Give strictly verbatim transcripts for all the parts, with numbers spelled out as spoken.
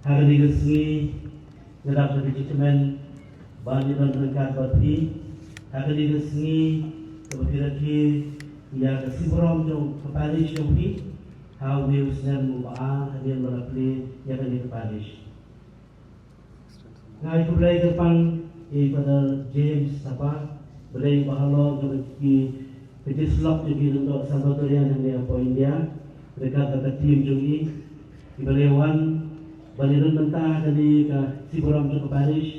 Ha kane ka sngi nga dap da ka jingkmen ban ïadon ryngkat bad phi ha kane ka sngi kaba phi rakhe ïa ka sngiburom jong ka parish jong phi ha une u snem uba ar hadien ba la plie ïa kane ka parish. Nga ai khublei kyrpang ïa i Father James Sapa, ba dei uba halor jong ki ka jingsyllok jong ki lyngdoh Salvatorian hangne hapoh India, ryngkat bad ka team jong i, kiba la wan ban ïaryngkat mynta ha kane ka sngiburom jong ka parish,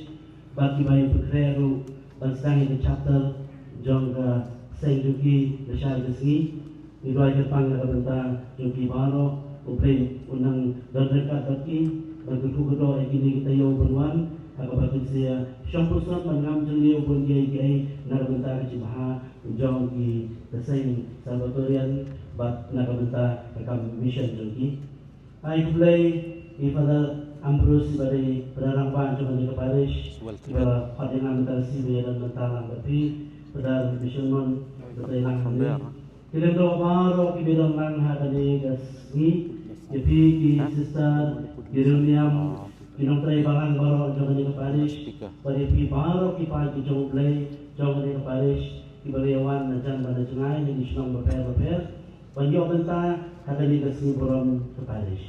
bad kiba ïa pynkhreh ruh ban sdang ïa ka chapter jong ka seng jong ki lashai ka sngi. Ngi duwai kyrpang na ka bynta jong ki baroh, U Blei un nang don ryngkat bad ki, ban kyrkhu kyrdoh ïa kine ki taïew ban wan, ha kaba kin sa ïa shong puson ban ngam jylliew bun kiei kiei na ka bynta ka jingbha jong ki ka seng Salvatorian bad na ka bynta ka kam mission jong ki. Ai khublei ïa i Father Ambrose ba dei Padar rangbah jong kane ka parish, ba khot ïa nga mynta ka sngi ban ïadon bynta lang bad phi, Padar Mission Mon, ba dei lang hangne. Ki lyngdoh baroh kiba ïadon lang ha kane ka sngi, ïa phi ki sister, ki riewniam, ki nongtrei balang baroh jong kane ka parish, bad ïa phi baroh ki paid ki jong U Blei jong kane ka parish, kiba la ïa wan na jan bad na jngai na ki shnong bapher bapher ban ïoh bynta ha kane ka sngiburom ka parish.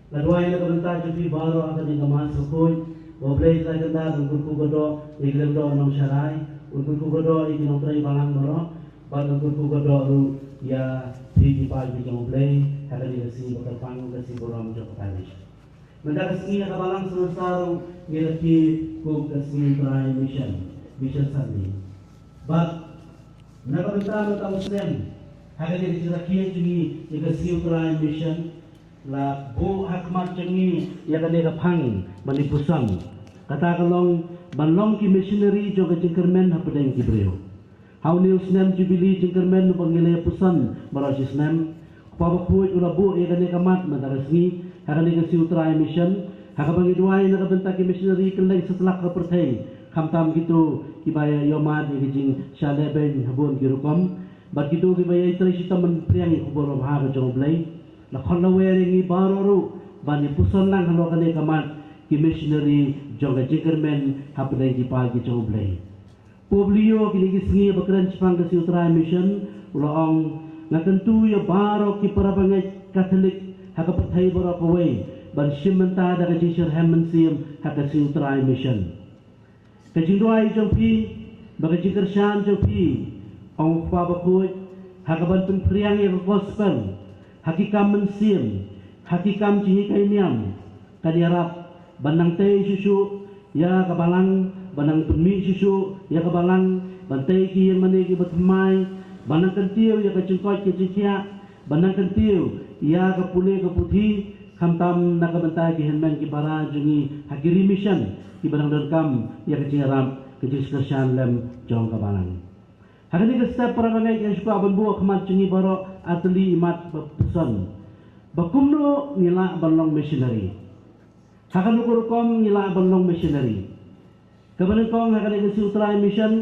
Nga duwai na ka bynta jong phi baroh ha kane ka Mass bakhuid, ba U Blei Trai Kynrad un kyrkhu kyrdoh ïa ki lyngdoh nongsharai, un kyrkhu kyrdoh ïa ki nongtrei balang baroh, bad un kyrkhu kyrdoh ruh ïa phi ki paid ki jong U Blei ha kane ka sngi ba kyrpang, ka sngiburom jong ka parish. Mynta ka sngi ha ka Balang Sngewsarong ngi rakhe kum ka sngi Trai Mission, Mission Sunday. Bad na ka bynta mynta u snem, ha kane ka jingrakhe jong ngi ïa ka sngi Trai Mission, la buh ha khmat jong ngi ïa kane ka phang ban ïa puson. Kata ka long ban long ki missionary jong ka jingkyrmen hapdeng ki briew. Ha une u snem Jubilee jingkyrmen uba ngi la ïa puson baroh shi snem, Kpa bakhuid u la buh ïa kane ka mat mynta ka sngi ha kane ka sngi u Trai Mission, ha kaba ngi duwai na ka bynta ki missionary kylleng satlak ka pyrthei, khamtam kito kiba ïa ïohmad ïa ka jingshah lehbeiñ ha bun ki rukom, bad kito kiba ïa trei shitom ban phriang ïa ka khubor babha ka jong U Blei. La khot la wer ïa ngi baroh ruh ban ïa puson lang halor kane ka mat ki missionary jong ka jingkyrmen hapdeng ki paid ki jong U Blei. Pope Leo kine ki sngi ba kren shaphang ka sngi u Trai Mission u la ong, nga kyntu ïa baroh ki para bangeit Katholik ha ka pyrthei baroh kawei ban shim bynta da ka jingshitrhem mynsiem ha ka sngi u Trai Mission. Ka jingduwai jong phi bad ka jingkyrshan jong phi, ong u Kpa bakhuid, ha kaban pynphriang ïa ka gospel ha ki kam mynsiem, ha ki kam jinghikai niam, kan ïarap ban nang tei shuh shuh ïa ka balang, ban nang pynmih shuh shuh ïa ka balang, ban tei ki ïing mane kiba thymmai, ban nang kyntiew ïa ka jingkoit ka jingkhiah, ban nang kyntiew ïa ka pule ka puthi, khamtam na ka bynta ki hynmen ki para jong ngi ha ki ri mission kiba dang donkam ïa ka jingïarap, ka jingkyrshan lem jong ka balang. Ha kane ka step para bangeit, nga sngewkwah ban buh ha khmat jong ngi baroh artylli i mat ba puson, ba kumno ngi lah ban long missionary. Ha kano ka rukom ngi lah ban long missionary? Kaba nyngkong, ha kane ka sngi u Trai Mission,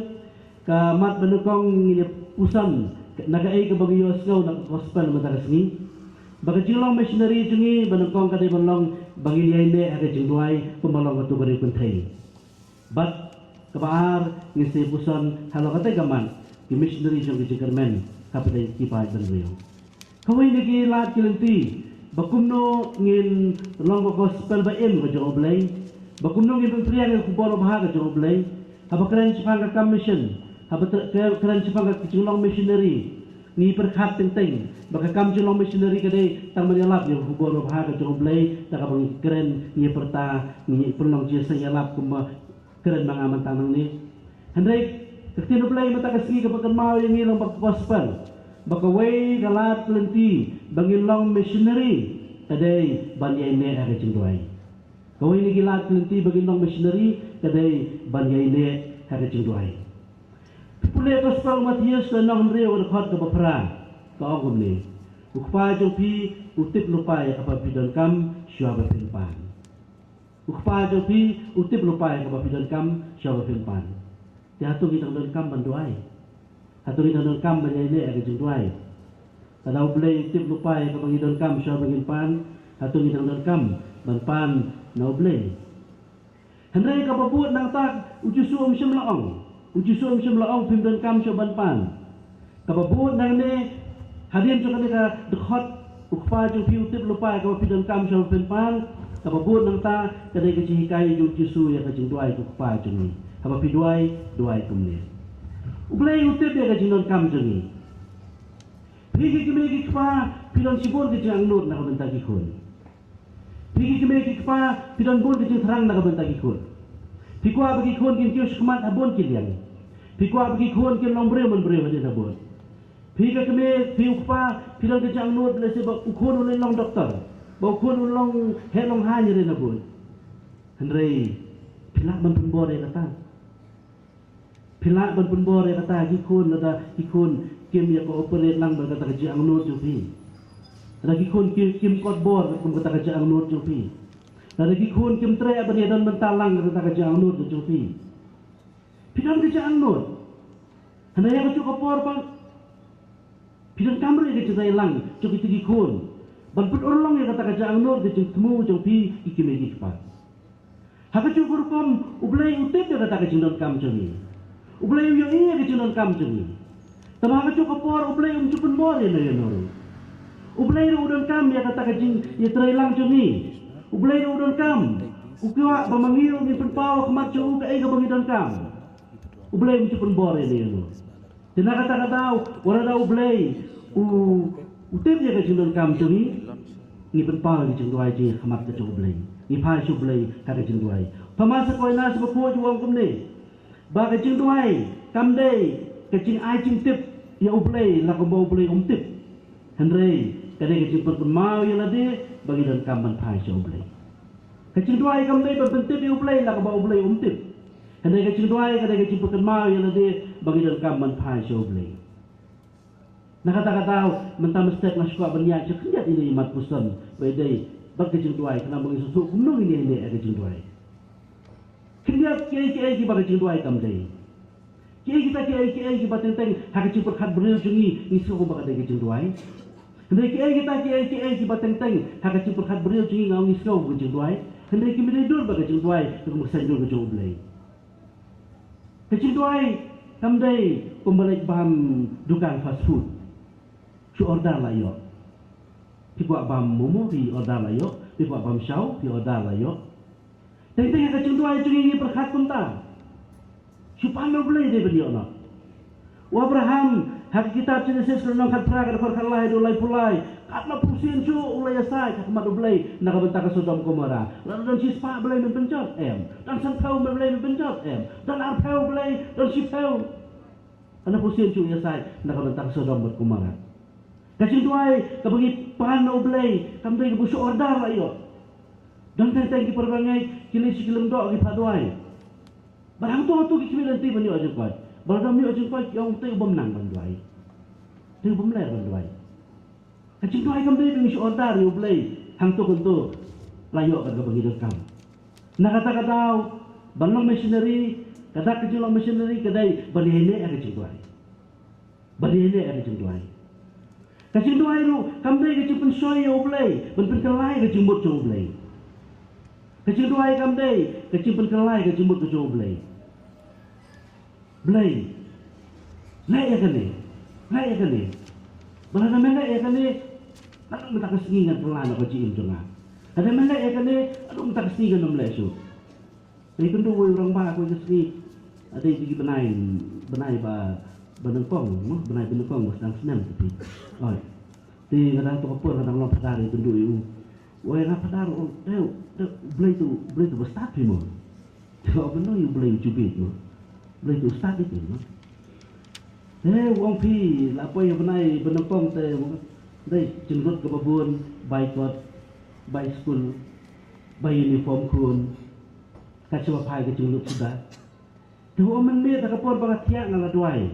ka mat ba nyngkong ngin ïa puson na kaei kaba ngi ïohsngew na ka gospel mynta ka sngi, ba ka jinglong missionary jong ngi ba nyngkong ka dei ban long ba ngin ïaineh ha ka jingduwai kumba long katto katne kynthei. Bad kaba ar, ngin sa ïa puson halor katei ka mat ki missionary jong ka jingkyrmen hapdeng ki paid bynriew. Kawei na ki lad ki lynti ba kumno ngin long ka gospel ba im ka jong U Blei, ba kumno ngin pynphriang ïa ka khubor babha ka jong U Blei. Haba kren shaphang ka kam mission, haba kren shaphang ka jinglong missionary, ngi pyrkhat teng teng ba ka kam jinglong missionary ka dei tang ban ïalap ïa ka khubor babha ka jong U Blei, da kaba ngi kren, ngi pyrta, ngi pynlong jingïaseng ïalap kumba kren ma nga mynta nangne. Hynrei ka ktien U Blei mynta ka sngi kaba kynmaw ïa ngi long ba ka gospel, ba kawei ka lad ka lynti ba ngin long missionary ka dei ban ïaineh ha ka jingduwai. Kawei na ki lad ki lynti ba ngin long missionary ka dei ban ïaineh ha ka jingduwai. Pule gospel u Mathaios ka lynnong hynriew ka dkhot kaba phra, ka ong kumne, u Kpa jong phi u tip lypa ïa kaba phi donkam shuwa ba phin pan. U Kpa jong phi u tip lypa ïa kaba phi donkam shuwa ba phin pan. Te hato ngi dang donkam ban duwai? Hato ngi dang donkam ban ïaineh ha ka jingduwai? Lada U Blei u tip lypa ïa kaba ngi donkam shuwa ba ngin pan, hato ngi dang donkam ban pan na U Blei. Hynrei kaba bud nangta, u Jisu um shym la ong. U Jisu um shym la ong phim donkam shuh ban pan. Kaba bud nangne, hadien jong kane ka dkhot, u Kpa jong phi u tip lypa ïa kaba phi donkam shuh ban pan. Kaba bud nangta ka dei ka jinghikai jong u Jisu ïa ka jingduwai u Kpa jong ngi. Haba phi duwai, duwai kumne. U Blei u tip ïa ka jingdonkam jong ngi. Phi ki kmie ki kpa, phi don shibun ki jingangnud na ka bynta ki khun. Phi ki kmie ki kpa, phi don bun ki jingthrang na ka bynta ki khun. Phi kwah ba ki khun kin kiew shakhmat ha bun ki liang. Phi kwah ba ki khun kin long briew man briew hadien habud. Phi ka kmie, phi u kpa, phi don ki jingangnud, lehse ba u khun un long doktor, ba u khun un long heh long haiñ hadien habud. Hynrei phi lah ban pynbor ïa kata? Phi lah ban pynbor ïa kata ki khun, lada ki khun kim ïa ka operate lang bad kata ka jingangnud jong phi? Lada ki khun kim, kim kot bor kum kata ka jingangnud jong phi? Lada ki khun kim treh ban ïadon bynta lang kata ka jingangnud jong phi? Phi don ka jingangnud. Hynrei ïa kajuh ka por ba phi donkam ruh ïa ka jingtrei lang jong kita ki khun ban pynurlong ïa kata ka jingangnud, ka jingthmu jong phi ki kmie ki kpa. Ha kajuh ka rukom, U Blei u tip ïa kata ka jingdonkam jong ngi. U Blei u ïohi ïa ka jingdonkam jong ngi. Tangba ha kajuh ka por U Blei um ju pynbor ïa no ïa no ruh. U Blei ruh u donkam ïa kata ka jingïatreilang jong ngi. U Blei ruh u donkam. U kwah ba ma ngi ruh ngin pynpaw ha khmat jong u kaei kaba ngi donkam. U Blei um ju pynbor ïa no ïa no. Te na kata ka daw, wat la da U Blei u, u tip ïa ka jingdonkam jong ngi, ngi pynpaw ïa ka jingduwai jong ngi ha khmat ka jong U Blei. Ngi phai sha U Blei ha ka jingduwai. Thomas Aquinas ba khuid u ong kumne, ba ka jingduwai kam dei ka jingai jingtip ïa U Blei la kumba U Blei um tip. Hynrei ka dei ka jingpynkynmaw ïa lade ba ngi donkam ban phai sha U Blei. Ka jingduwai kam dei ban pyntip ïa U Blei la kumba U Blei um tip. Hynrei ka jingduwai ka dei ka jingpynkynmaw ïa lade ba ngi donkam ban phai sha U Blei. Na kata ka daw, mynta mynstep nga sngewkwah ban ïaid sha khyndiat ine i mat puson ba ïadei bad ka jingduwai, khnang ba ngin sngewthuh kumno ngin ïaineh ïa ka jingduwai. Khyndiat kiei kiei kiba ka jingduwai kam dei. Kiei kita kiei kiei kiba teng teng ha ka jingpyrkhat briew jong ngi ngi sngew ba ka dei ka jingduwai. Hynrei kiei kita kiei kiei kiba teng teng ha ka jingpyrkhat briew jong ngi nga ong ngi sngew ba ka jingduwai. Hynrei kim dei dur bad ka jingduwai, ka kum ka saiñdur ka jong U Blei. Ka jingduwai kam dei kumba leit bam dukan fast food. Shu order la ïoh. Phi kwah bam momo phi order la ïoh. Phi kwah bam shaw phi order la ïoh. Teng teng ha ka jingduwai jong ngi ngi pyrkhat kumta. Shu pan na U Blei dei ban ïoh noh. U Abraham ha ka kitab Genesis ka lynnong khatphra ka dkhot khatlai haduh laiphew lai. Katno phew sien shuh u la ïasaid ha khmat U Blei na ka bynta ka Sodom Gomora. Lada don shispah Blei men pynjot em? Don sanphew Blei men pynjot em? Don arphew Blei? Don shiphew? Katno phew sien shuh u ïasaid na ka bynta ka Sodom bad Gomora. Ka jingduwai kaba ngi pan na U Blei kam dei kaba shu order la ïoh. Don teng teng ki para bangeit ki leit sha ki lyngdoh ki phah duwai. Bad hangto hangto ki khmih lynti ban ïoh jingkoit. Bad lada ym ïoh jingkoit ki ong te u bym nang ban duwai. Te u bym ler ban duwai. Ka jingduwai kam dei ba ngi shu order ïa U Blei hangto hangto la ïoh kat kaba ngi donkam. Na kata ka daw ban long missionary, ka dak ka jinglong missionary ka dei ban ïaineh ïa ka jingduwai. Ban ïaineh ïa ka jingduwai. Ka jingduwai ruh kam dei ka jingpynshoi ïa U Blei ban pynkylla ïa ka jingmut jong U Blei. Ka jingduwai kam dei ka jingpynkylla ïa ka jingmut ka jong U Blei. Blei, leh ïa kane, leh ïa kane. Ba lada me leh ïa kane, naduh mynta ka sngi ngan kylla noh ka jingim jong nga. Lada me leh ïa kane, naduh mynta ka sngi ngan ym leh shuh. Te kynduh uwei u rangbah ha kawei ka sngi. Ade, dei ki bnai, bnai ba, ba nyngkong mo, bnai ba nyngkong ba sdang snem te phi. Oi. Te nga dang, to ka por nga dang long phadar, kynduh ïa u. Uwei nga phadar, u ong, dei, dei, Blei to, Blei to ba stad phi mo. Te u ong, mano ïa u Blei u jubit mo. Blei to stad ïa phi mo. Te u ong, phi la poi ha bnai ba nyngkong te, dei jinglut kaba bun, bai kot, bai skul, bai uniform khun. Ka shu phai ka jinglut suda. Te u ong, mynmiet ha ka por ba nga thiah nga la duwai.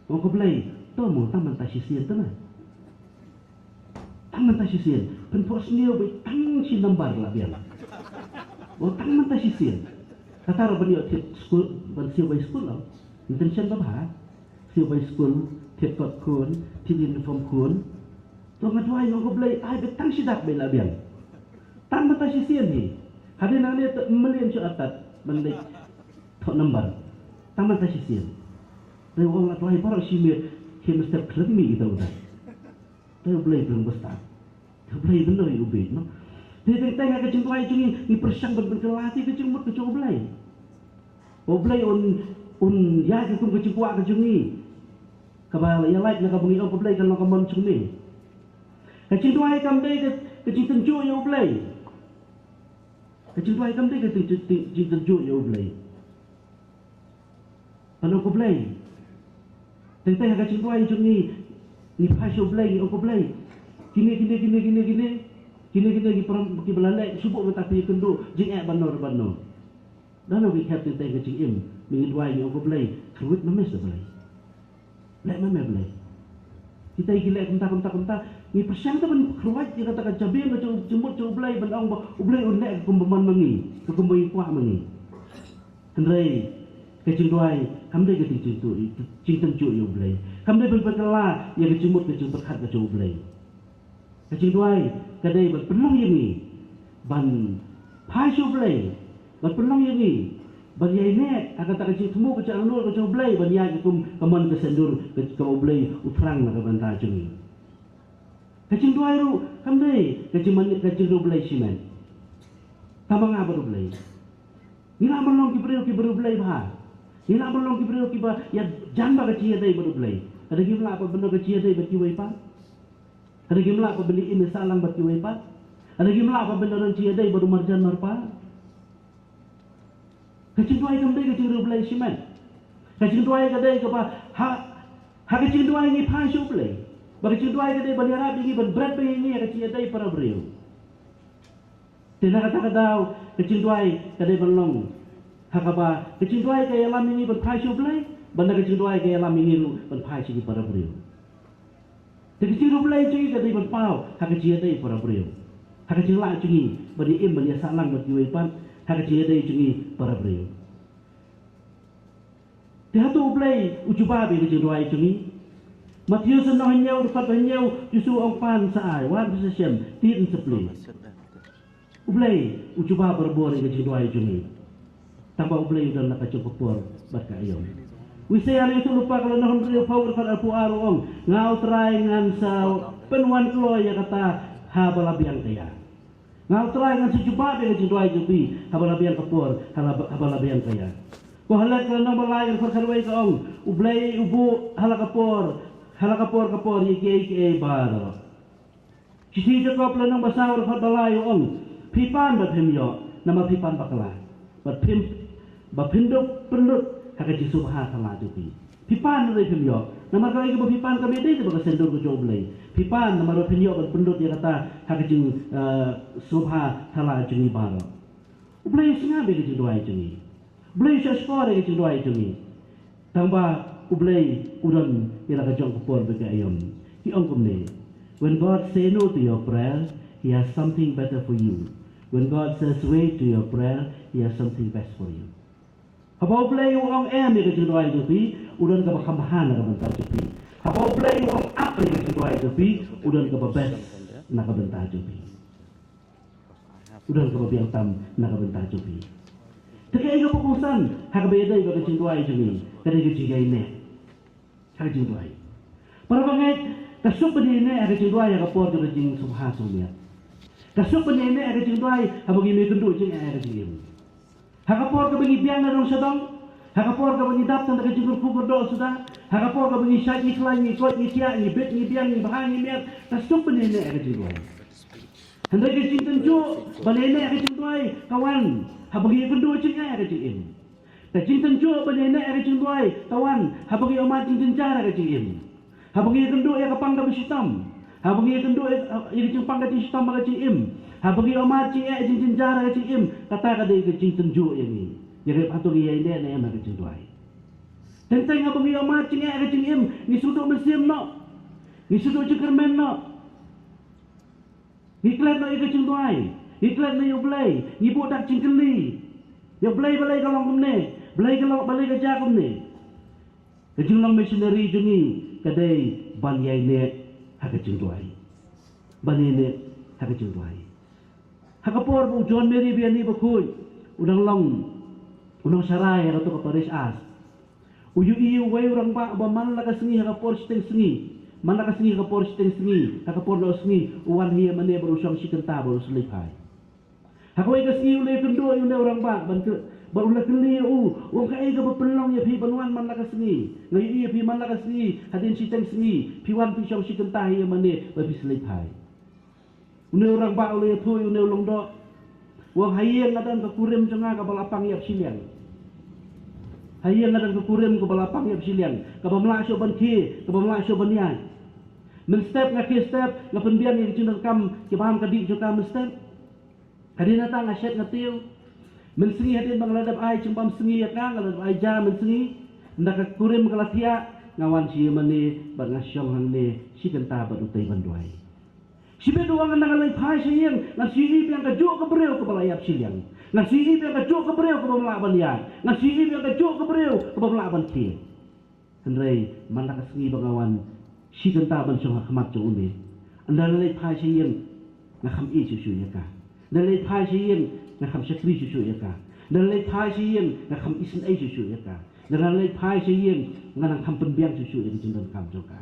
U ong ko Blei, to mo tang mynta shisien te na. Tang mynta shisien, pynphohsniew beit tang shi nambar la biang. U ong tang mynta shisien. Kata ruh ban ïoh thied skul, ban siew bai skul ong. Intention babha. Siew bai skul, thied kot khun, thied uniform khun. To nga duwai, nga ong ko Blei, ai beit tang shi dak beit la biang. Tang mynta shisien hi. Hadien nangne te mlien shu atat ban leit thoh number. Tang mynta shisien. Te u ong, la duwai baroh shi miet, khie mynstep khlem mih kita u dang. Te U Blei pynbastad. Te U Blei pyndonkam u bieit, no. Te teng teng ha ka jingduwai jong ngi, ngi pyrshang ban pynkylla ïa ka jingmut ka jong U Blei. U Blei un, un ïaid kum ka jingkwah ka jong ngi. Kaba ïa lait na kaba ngi ong, ko Blei, kan long ka mon jong me. Ka jingduwai kam dei ka, ka jingtynjuh ïa U Blei. Ka jingduwai kam dei ka jing, jing, jingtynjuh ïa U Blei. Ban ong, ko Blei, teng teng ha ka jingduwai jong ngi, ngi phai sha U Blei, ngi ong, ko Blei, kine, kine, kine, kine, kine, kine, kine ki para, kiba la leh, shu buh mynta, phi ïakynduh jingeh ban noh ban noh. Dang ngi khep teng teng ka jingim, ngi duwai, ngi ong, ko Blei, kyrwit ma me, ko Blei. Leh ma me, Blei. Kita ki leh kumta, kumta, kumta. Ngi pyrshang te ban kyrwit ïa kata ka jabieng ka jong, jingmut jong U Blei, ban ong ba U Blei un leh kum ba mon ma ngi, kum ba ngi kwah ma ngi. Hynrei ka jingduwai kam dei ka jingtynjuh, jingtynjuh ïa U Blei. Kam dei ban pynkylla ïa ka jingmut, ka jingpyrkhat ka jong U Blei. Ka jingduwai ka dei ban pynlong ïa ngi ban phai sha U Blei, ban pynlong ïa ngi ban ïaineh ha kata ka jingthmu ka jingangnud ka jong U Blei, ban ïaid kum ka mon ka saiñdur ka, ka U Blei u thrang na ka bynta jong ngi. Ka jingduwai ruh kam dei ka jingmane, ka jingriewblei shimet. Tang ma nga bad U Blei. Ngi lah ban long ki briew kiba riewblei bha. Ngi lah ban long ki briew kiba ïajan bad ka jingïadei bad U Blei. Lada ngim lah ban long ka jingïadei bad kiwei pat, lada ngim lah ban im ïasah lang bad kiwei pat, lada ngim lah ban don jingïadei bad u marjan marpa. Ka jingduwai kam dei ka jingriewblei shimet. Ka jingduwai ka dei kaba ha, ha ka jingduwai ngi phai sha U Blei. Bad ka jingduwai ka dei ban ïarap ïa ngi, ban bret beiñ ïa ngi ha ka jingïadei para briew. Te na kata ka daw ka jingduwai ka dei ban long ha kaba ka jingduwai ka ïalam ïa ngi ban phai sha U Blei, bad na ka jingduwai ka ïalam ïa ngi ruh ban phai sha ki para briew. Te ka jingriewblei jong ngi ka dei ban paw ha ka jingïadei para briew, ha ka jinglah jong ngi ban ïa im ban ïasah lang bad kiwei pat, ha ka jingïadei jong ngi para briew. Te hato U Blei u jubab ïa ka jingduwai jong ngi? Mathaios lynnong hynñiew dkhot hynñiew, Jisu u ong, pan sa ai, wad sa shem, tied sa plie. U Blei u jubab barabor ïa ka jingduwai jong ngi. Tangba U Blei u don la ka jong ka por bad ka aïom. U Isaïah lynnong hynriewphew dkhot arphew ar u ong, nga U Trai ngan sa pynwan kloi ïa kata haba la biang ka ïa. Nga U Trai ngan sa jubab ïa ka jingduwai jong phi haba la biang ka por, haba, haba la biang ka ïa. Koheleth lynnong ba lai dkhot khatwei ka ong, U Blei u buh ha la ka por, ha la ka por ka por ïa kiei kiei baroh. Shithi Jakob lynnong ba saw dkhot ba lai u ong, phi pan bad phim ïoh, namar phi pan bakla. Bad phim, ba phin dup pynlut ha ka jingsngewbha sala jong phi. Phi pan hynrei phim ïoh, namar kaei kaba phi pan kam dei kaba ka saiñdur ka jong U Blei. Phi pan namar ba phin ïoh ban pynlut ïa kata ha ka jing, eh, sngewbha sala jong ngi baroh. U Blei u sngap ïa ka jingduwai jong ngi. U Blei u shahshkor ïa ka jingduwai jong ngi. Tangba U Blei u don ïa la ka jong ka por bad ka aïom. Ki ong kumne, when God say no to your prayer, he has something better for you. When God says wait to your prayer, he has something best for you. Haba U Blei u ong em ïa ka jingduwai jong phi, u don kaba kham bha na ka bynta jong phi. Haba U Blei u ong ap ïa ka jingduwai jong phi, u don kaba best na ka bynta jong phi. U don kaba biang tam na ka bynta jong phi. Te kaei kaba kongsan ha kaba ïadei bad ka jingduwai jong ngi, ka dei ka jingïaineh ha ka jingduwai. Para bangeit, ka suk ban ïaineh ha ka jingduwai ha ka por jong ka jingsngewbha sngewmiat. Ka suk ban ïaineh ha ka jingduwai haba ngim ïakynduh jingeh ha ka jingim. Ha ka por kaba ngi biang na dong sha dong, ha ka por kaba ngi dap tang da ka jingkyrkhu kyrdoh suda, ha ka por kaba ngi shait ngi khlaiñ, ngi koit ngi khiah, ngi bit ngi biang, ngi bha ngi miat, ka suk ban ïaineh ha ka jingduwai. Hynrei ka jingtynjuh ban ïaineh ha ka jingduwai ka wan haba ngi ïakynduh jingeh ha ka jingim. Ka jingtynjuh ban ïaineh ha ka jingduwai ka wan haba ngi ïohmad jingjynjar ha ka jingim. Haba ngi ïakynduh ïa ka pang kaba shitom, haba ngi ïakynduh ïa, ïa ka jingpang ka jingshitom ha ka jingim, haba ngi ïohmad jingeh jingjynjar ha ka jingim, kata ka dei ka jingtynjuh ïa ngi. Ïa ka, hato ngi ïaineh ne em ha ka jingduwai? Teng teng haba ngi ïohmad jingeh ha ka jingim, ngi sngewthuh mynsiem noh, ngi sngewthuh jingkyrmen noh. Ngi klet noh ïa ka jingduwai, ngi klet noh ïa U Blei, ngi buh dak jingkylli. Ïa U Blei, balei ka long kumne? Balei ka long, balei ka jia kumne? Ka jinglong missionary jong ngi ka dei ban ïaineh ha ka jingduwai. Ban ïaineh ha ka jingduwai. Ha ka por ba u John Mary Vianney Bakhuid u dang long, u dang sharai ha kato ka parish as, u ïohi uwei u rangbah ba man la ka sngi ha ka por shiteng sngi, man la ka sngi ha ka por shiteng sngi, ha ka por noh sngi u wan hi ïa mane bad u shong shi kynta bad u slei phai. Ha kawei ka sngi u la ïakynduh ïa une u rangbah, ban kylli, bad u la kylli ïa u, u ong, kaei kaba pynlong ïa phi ban wan man la ka sngi? Nga ïohi ïa phi man la ka sngi, hadien shiteng sngi phi wan phi shong shi kynta hi ïa mane bad phi slei phai. Une u rangbah u la ïathuh ïa une u lyngdoh, u ong, ha ïing nga don ka kurim jong nga kaba la pang ïap shiliang. Ha ïing nga don ka kurim kaba la pang ïap shiliang, kaba ym lah shuh ban khie, kaba ym lah shuh ban ïaid. Mynstep nga khie step, nga pynbiang ïa ki jingdonkam kiba ym ka dih jong ka mynstep. Hadien nangta nga shet nga tiew. Mynsngi hadien ba nga la dep ai jingbam sngi ïa ka, nga la dep ai ja mynsngi, ynda ka kurim ka la thiah, nga wan sha ïing mane bad nga shong hangne shi kynta bad utei ban duwai. Shibit u ong, ynda nga leit phai sha ïing, ngan sa ïohi biang kajuh ka briew kaba la ïap shiliang. Ngan sa ïohi biang kajuh ka briew kaba ym lah ban ïaid. Ngan sa ïohi biang kajuh ka briew kaba ym lah ban khie. Hynrei man la ka sngi ba nga wan shi kynta ban shong ha khmat jong une, ynda la leit phai sha ïing, nga kham ïeit shuh shuh ïa ka. Ynda la leit phai sha ïing, nga kham shakri shuh shuh ïa ka. Ynda la leit phai sha ïing, nga kham isynei shuh shuh ïa ka. Ynda la leit phai sha ïing, nga nang kham pynbiang shuh shuh ïa ka jingdonkam jong ka.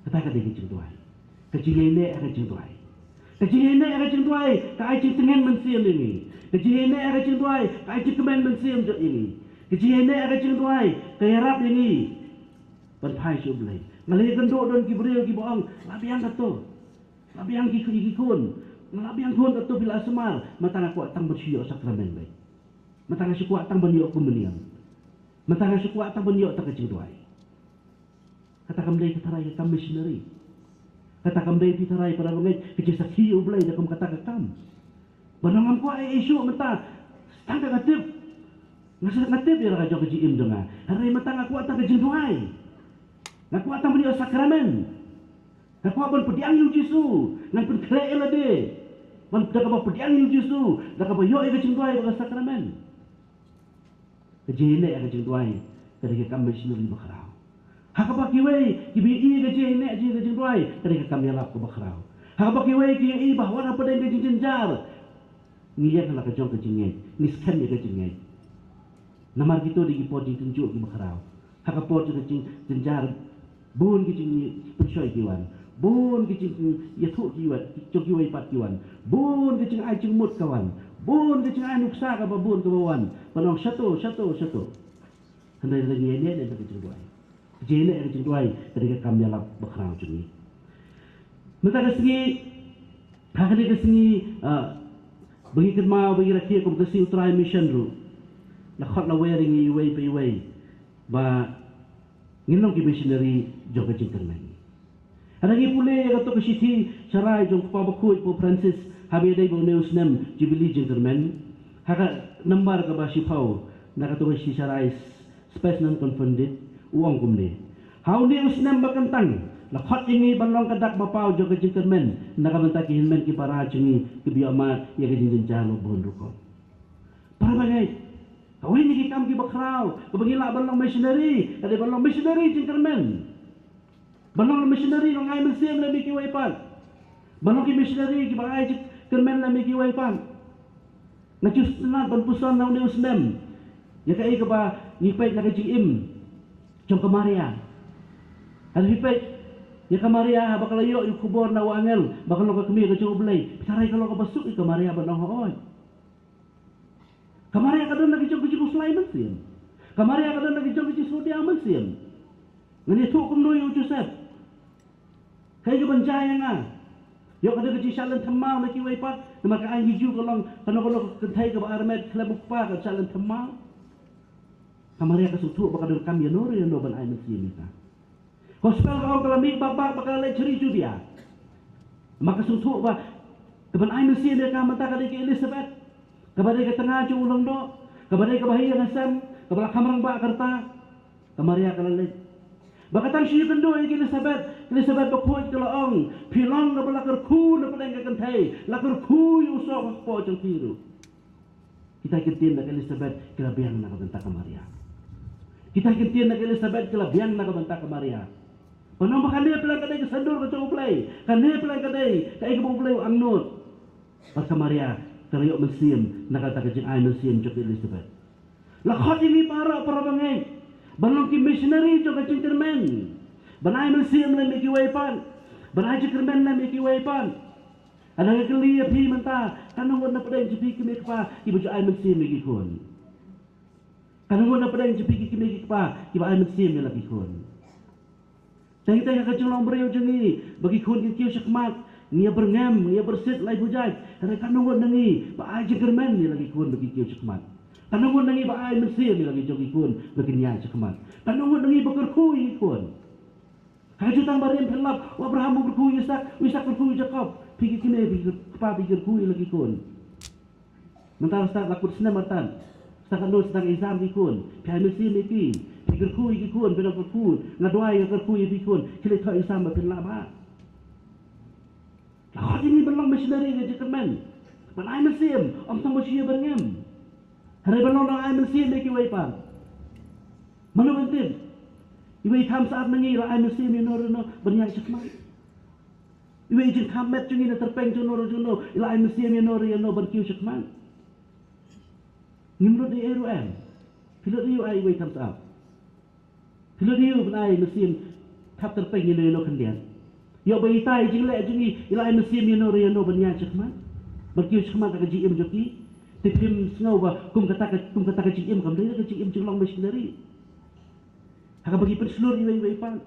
Kata ka dei ka jingduwai. Ka jingïaineh ha ka jingduwai. Ka jingïaineh ha ka jingduwai ka ai jingtngen mynsiem ïa ngi. Ka jingïaineh ha ka jingduwai ka ai jingkmen mynsiem jong ïa ngi. Ka jingïaineh ha ka jingduwai ka ïarap ïa ngi ban phai sha U Blei. Nga la ïakynduh don ki briew kiba ong, la biang kato. La biang ki, ki khun. Nga la biang khun kato, phi la sumar. Mynta nga kwah tang ban shu ïoh sakramen beit. Mynta nga shu kwah tang ban ïoh komunion. Mynta nga shu kwah tang ban ïoh tang ka jingduwai. Kata kam dei phi tharai ka kam missionary. Kata kam dei phi tharai, para bangeit, ka jingsakhi ïa U Blei da kum kata ka kam. Ba nang ngam kwah ei ei shuh mynta. Tang ka nga tip. Nga sa nga tip ïa la ka jong ka jingim jong nga. Hynrei mynta nga kwah tang ka jingduwai. Nga kwah tang ban ïoh sakramen. Nga kwah ban pdiang ïa U Jisu. Ngan pynkhreh ïa lade. Ban da kaba pdiang ïa U Jisu, da kaba ïoh ïa ka jingduwai bad ka sakramen. Ka jingïaineh ka jingduwai ka dei ka kam missionary bakhraw. Ha kaba kiwei kiba ïohi ka jingïaineh ka jingduwai ka dei ka kam ïalap kaba khraw. Ha kaba kiwei ki ïohi ba wat hapdeng ka jingjynjar ngi ïeng ha la ka jong ka jingngeit, ngi skhem ïa ka jingngeit. Namar kito dei ki por jingtynjuh kiba khraw. Ha ka por jong ka jing, jynjar, bun ki jingpynshoi ki wan, bun ki jingïathuh ki wan, jong kiwei pat ki wan, bun ki jingai jingmut ka wan, bun ki jingai nuksa kaba bun kaba wan ban ong shato, shato, shato. Hynrei lada ngi ïaineh ïa ka jingduwai, ka jingïaineh ka jingduwai ka dei ka kam ïalap bakhraw jong ngi. Mynta ka sngi, ha kane ka sngi, ah, ba ngi kynmaw, ba ngi rakhe kum ka sngi U Trai Mission ruh, la khot la wer ïa ngi iwei pa iwei ba ngin long ki missionary jong ka jingkyrmen. Haba ngi pule ïa kato ka shithi sharai jong u Kpa Bakhuid Pope Francis haba ïadei bad une u snem Jubilee jingkyrmen, ha ka nambar kaba shiphew na kato ka shithi sharai Spes Non Confundit, u ong kumne: Ha une u snem ba kyntang la khot ïa ngi ban long ka dak ba paw jong ka jingkyrmen na ka bynta ki hynmen ki para jong ngi kiba ïohmad ïa ka jingjynjar bun rukom. Para bangeit, kawei na ki kam kiba khraw kaba ngi lah ban long missionary ka dei ban long missionary jingkyrmen. Ban long missionary long ai mynsiem lem ïa kiwei pat. Ban long ki missionary kiba ai jingkyrmen lem ïa kiwei pat. Nga ju sngewtynnat ban puson na une u snem ïa kaei kaba ngi peit na ka jingim jong ka Maria. Haba phi peit ïa ka Maria haba ka la ïoh ïa u khubor na u angel ba ka long ka kmie ka jong U Blei, phi tharai ka long kaba suk ïa ka Maria ban ong hooid? Ka Maria ka don la ki jong ka jingkhuslai mynsiem. Ka Maria ka don la ki jong ka jingsngewdiaw mynsiem. Ngan ïathuh kumno ïa u Joseph? Kaei kaban jia ïa nga? Ïoh ka dei ka jingshah lynthem maw na kiwei pat, namar ka aiñ ki Jiw ka long kano kano ka kynthei kaba armet khlem u kpa ka shah lynthem maw. Ka Maria ka sngewthuh ba ka donkam ïano re ïano ban ai mynsiem ïa ka. Gospel ka ong ka la mih bak bak ba ka la leit sha ri Judia. Ma ka sngewthuh ba kaban ai mynsiem ïa ka mynta ka dei ka Elizabeth, kaba dei ka tnga jong u lyngdoh, kaba dei kaba ha ïing ha sem, kaba la kham rangbah ka rta. Ka Maria ka la leit. Ba ka tang shu ïakynduh ïa ka Elizabeth, ka Elizabeth bakhuid ka la ong, phi long kaba la kyrkhu na pdeng ka kynthei, la kyrkhu ïa u soh ka kpoh jong phi ruh. Kita ki ktien na ka Elizabeth ki la biang na ka bynta ka Maria. Kita ki ktien na ka Elizabeth ki la biang na ka bynta ka Maria. Ban ong ba kane palat ka dei ka sandor ka jong U Blei, kane palat ka dei kaei kaba U Blei u angnud. Bad ka Maria ka la ïoh mynsiem na kata ka jingai mynsiem jong ka Elizabeth. La khot ïa ngi baroh para bangeit ban long ki missionary jong ka jingkyrmen, ban ai mynsiem lem ïa kiwei pat, ban ai jingkyrmen lem ïa kiwei pat. Nga dang kylli ïa phi mynta, katno ngut na pdeng jong phi ki kmie ki kpa kiba ju ai mynsiem ïa ki khun? Katno ngut na pdeng jong phi ki kmie ki kpa kiba ai mynsiem ïa la ki khun? Teng teng ha ka jinglong briew jong ngi ba ki khun kin kiew shakhmat, ngi ïa byrngem, ngi ïa byrsit lai bujat. Hynrei katno ngut na ngi ba ai jingkyrmen ïa la ki khun ba kin kiew shakhmat? Katno ngut na ngi ba ai mynsiem ïa la ki jong ki khun ba kin ïaid shakhmat? Katno ngut na ngi ba kyrkhu ïa ki khun? Ka ju tang ba rim phin lap, u Abraham u kyrkhu ïa u Isak, u Isak kyrkhu ïa u Jakob. Phi ki kmie, phi ki kpa, phi kyrkhu ïa la ki khun. Mynta stad la kut snem artat. Stad katno stad exam ki khun. Phi ai mynsiem ïa ki. Phi kyrkhu ïa ki khun, phi nang kyrkhu. Nga duwai nga kyrkhu ïa phi khun. Khie leit thoh exam ba phin lah ba. La khot ïa ngi ban long missionary ka jingkyrmen. Ban ai mynsiem, ym tang ba shu ïa byrngem. Hynrei ban long nong ai mynsiem ïa kiwei pat. Mano ban tip? Iwei i kham sah na ngi la ai mynsiem ïa no ruh no ban ïaid shakhmat. Iwei i jingkham met jong ngi na tyrpeng jong no ruh jong no i la ai mynsiem ïa no ruh ïa no ban kiew shakhmat. Ngim lut ei ei ruh em. Phi lut ei ei, iwei i kham sah. Phi lut ei ei ban ai mynsiem, thap tyrpeng ïa no ïa no khyndiat. Ïoh ba itai i jingleh jong ngi i la ai mynsiem ïa no ruh ïa no ban ïaid shakhmat, ban kiew shakhmat ha ka jingim jong ki. Te phim sngew ba kum kata ka, kum kata ka jingim kam dei ka jingim jinglong missionary. Ha kaba ngi pynshlur iwei iwei pat,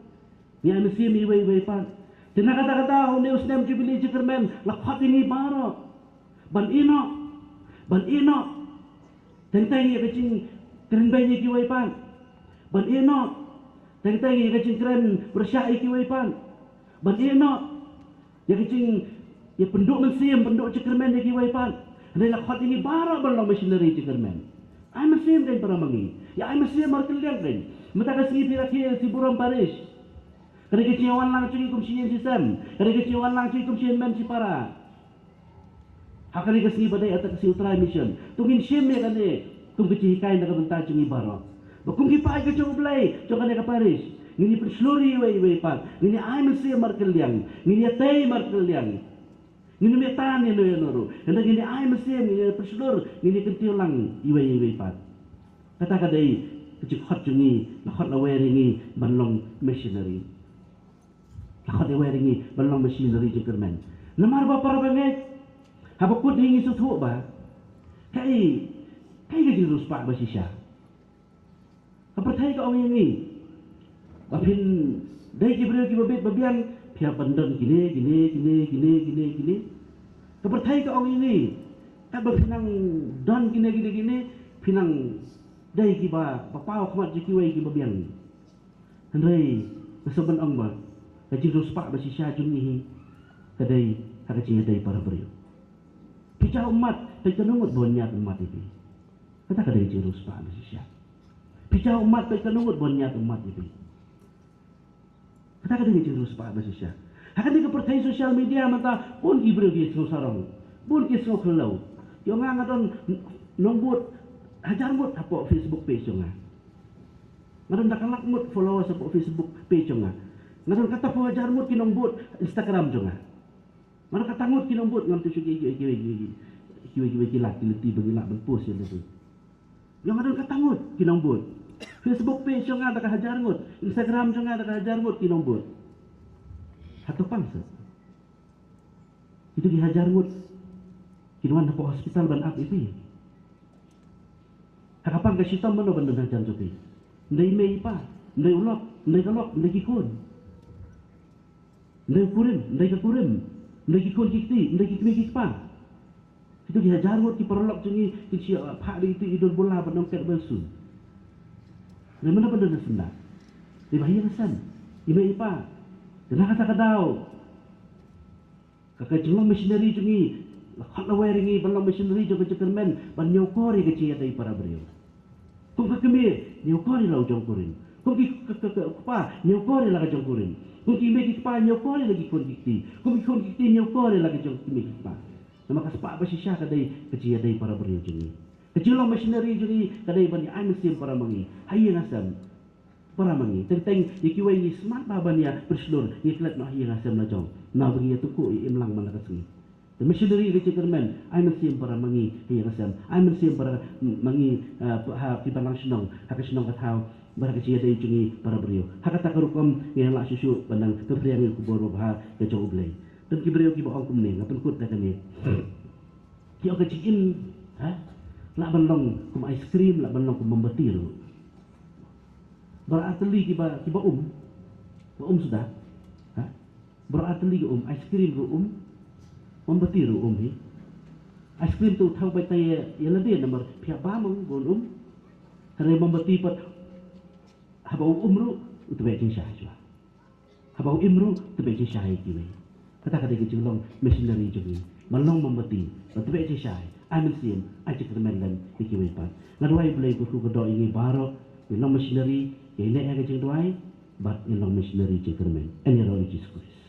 ngi ai mynsiem iwei iwei pat. Te na kata ka daw, une u snem Jubili jingkyrmen la khot ïa ngi baroh ban ïehnoh, ban ïehnoh. Teng teng ïa ka jingkren beiñ ïa kiwei pat ban ïehnoh. Teng teng ïa ka jingkren pyrshah ïa kiwei pat ban ïehnoh. Ïa ka jing, ïa pynduh mynsiem, pynduh jingkyrmen ïa kiwei pat. Hynrei la khot ïa ngi baroh ban long missionary jingkyrmen. Ai mynsiem kein para ma ngi. Ïa ai mynsiem markylliang kein. Mynta ka sngi phi rakhe ïa shi burom parish. Ka dei ka jingwan lang jong ngi kum shi ïing shi sem. Ka dei ka jingwan lang jong ngi kum shi hynmen shi para. Ha kane ka sngi ba dei ata ka sngi U Trai Mission, to ngin shim ïa kane kum ka jinghikai na ka bynta jong ngi baroh. Ba kum ki paid ka jong U Blei jong kane ka parish, ngin ïa pynshlur iwei iwei pat, ngin ïa ai mynsiem markylliang, ngin ïa tei markylliang. Ngin ym ïa tan ïa no ïa no ruh. Hynrei ngin ïa ai mynsiem, ngin ïa pynshlur, ngin ïa kyntiew lang iwei iwei pat. Kata ka dei ka jingkhot jong ngi, la khot la wer ïa ngi ban long missionary. La khot la wer ïa ngi ban long missionary jingkyrmen. Namar ba para bangeit, haba kut hi ngi sngewthuh ba kaei, kaei ka jingriewspah ba shisha. Ka pyrthei ka ong ïa ngi ba phin dei ki briew kiba bit ba biang, phi hap ban don kine kine kine kine kine kine. Ka pyrthei ka ong ïa ngi katba phi nang don kine kine kine, phi nang dei kiba ba paw khmat jong kiwei kiba biang. Hynrei nga sngewbha ban ong ba ka jingriewspah ba shisha jong ngi hi ka dei ha ka jingïadei para briew. Phi jaw ummat, peit katno ngut ba wan ñiad ummat ïa phi. Kata ka dei ka jingriewspah ba shisha. Phi jaw ummat, peit katno ngut ba wan ñiad ummat ïa phi. Kata ka dei ka jingriewspah ba shisha. Ha kane ka pyrthei social media mynta, bun ki briew ki sngew sarong, bun ki sngew khlaw. Ïa nga, nga don nongbud hajar ngut hapoh Facebook page jong nga. Nga don da ka lak ngut followers hapoh Facebook page jong nga. Nga don katto phew hajar ngut ki nongbud Instagram jong nga. Nga don katto ngut ki nongbud, ngam tip shuh ki, ki, ki lak ki lynti ba ngi lah ban post ïa lade. Ïa nga don katto ngut ki nongbud. Facebook page jong nga da ka hajar ngut, Instagram jong nga da ka hajar ngut ki nongbud. Hato pang seh? Kito ki hajar ngut kin wan hapoh hospital ban ap ïa phi. Ha ka pang ka shitom mano ban don hajan jong phi? Ym dei i mei i pa, ym dei u lok, ym dei ka lok, ym dei ki khun. Ym dei u kurim, ym dei ka kurim, ym dei ki khun ki kti, ym dei ki kmie ki kpa. Kito ki hajar ngut ki paralok jong ngi kin shu, uh, phah da itu i dur bula bad nongket bad sum. Ym dei mano ban don ha syndah? Dei ba ha ïing ha sem, i mei i pa. Te na kata ka daw, ka, ka jinglong missionary jong ngi, la khot la wer ïa ngi ban long missionary jong ka jingkyrmen, ban ñiewkor ïa ka jingïadei para briew. Kum ka kmie, ñiewkor ïa la u jong kurim. Kum ki, ka, ka, ka, kpa, ñiewkor ïa la ka jong kurim. Kum ki mei ki kpa, ñiewkor ïa la ki khun ki kti. Kum ki khun ki kti, ñiewkor ïa la ka jong ki mei ki kpa. Namar ka spah ba shisha ka dei ka jingïadei para briew jong ngi. Ka jinglong missionary jong ngi ka dei ban ïa ai mynsiem para ma ngi ha ïing ha sem. Para ma ngi, teng teng ïa kiwei ngi smat bha ban ïa pynshlur, ngi klet noh ha ïing ha sem la jong, naba ngi ïa tyngkhuh ïa imlang man la ka sngi. Te missionary ka jingkyrmen, ai mynsiem para ma ngi ha ïing ha sem, ai mynsiem para ma ngi, eh, ha ki balang shnong, ha ka shnong ka thaw, bad ha ka jingïadei jong ngi para briew. Ha kata ka rukom ngin lah shuh shuh ban nang pynphriang ïa u khubor babha ka jong U Blei. Don ki briew kiba ong kumne, nga pynkut da kane. Ki ong ka jingim, ha? Lah ban long kum ice cream, lah ban long kum mombati ruh. Baroh ar tylli kiba, kiba um, ba um suda, ha? Baroh ar tylli ki um, ice cream ruh um, mombati ruh um hi. Ice cream te u thaw beit tang ïa, ïa lade namar phi hap bam ong ban um. Hynrei mombati pat haba u um ruh u tbeh jingshai shuwa. Haba u im ruh tbeh jingshai ïa kiwei. Kata ka dei ka jinglong missionary jong ngi. Ban long mombati, ban tbeh jingshai, ai mynsiem, ai jingkyrmen lem ïa kiwei pat. Nga duwai U Blei u kyrkhu kyrdoh ïa ngi baroh, ngin long missionary, ïaineh ïa ka jingduwai, bad ngin long missionary jingkyrmen. Yn ïaroh ïa U Jisu Khrist.